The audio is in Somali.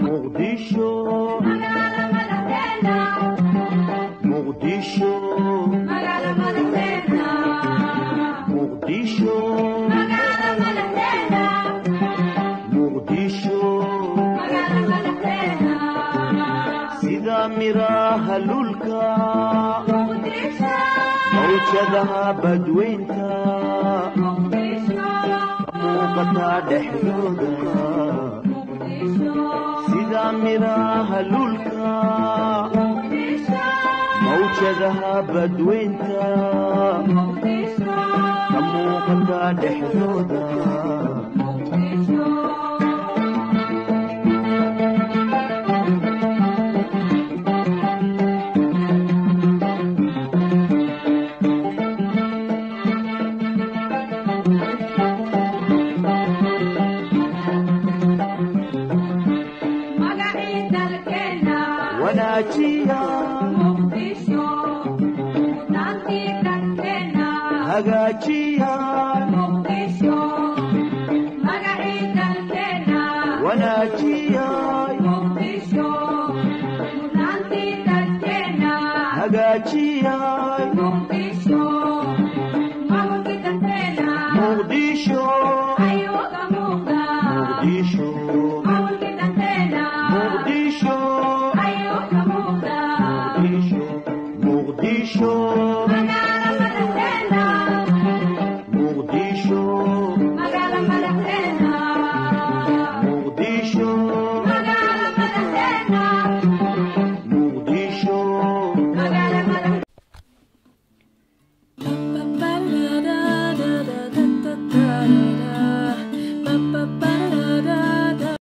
Muqdisho, Muqdisho, Muqdisho, Muqdisho, sida miraha lulka, mawjadaha badweynta ka muuqata dhexdooda, sida miraha lulka, mawjadaha badweynta ka muuqata dhexdooda. Wanaajiya, hagaajiya, wanaajiya, hagaajiya. Muqdisho, Muqdisho.